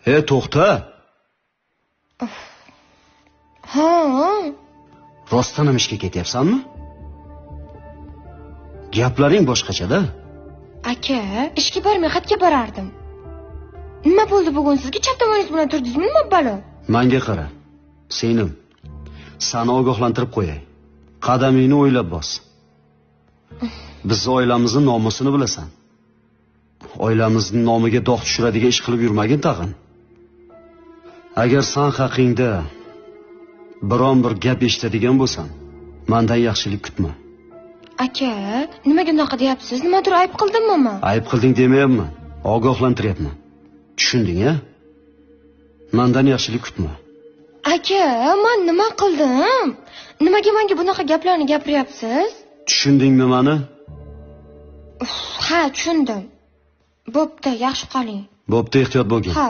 E, to'xta. Ha. Rostdan ham ishga ketyapsanmi? Gaplaring boshqacha-da. Aka, ishga bormay xatga borardim. Nima bo'ldi bugun sizga? Chap tomoningiz bilan turdingizmi? Nima balo? Menga qara. Singlim, seni ogohlantirib qo'yay. Qadamingni o'ylab bos. Biz oilamizning nomusini bilasan. Oilamizning nomiga dog' tushiradigan ish qilib yurmagin tag'in. Agar san haqingda biron bir gap eshitadigan bo'lsam, mendan yaxshilik kutma. Aka, nimaga unaqa deyapsiz? Nimadir ayb qildimmi men? Ayb qilding demayapman, ogohlantiryapman. Tushunding, a? Mendan yaxshilik kutma. Aka, men nima qildim? Nimaga menga bunaqa gaplarni gapiryapsiz? Tushundingmi meni? Ha, tushundim. Bo'pti, yaxshi qoling. Bo'pti, ehtiyot bo'lgin. Ha.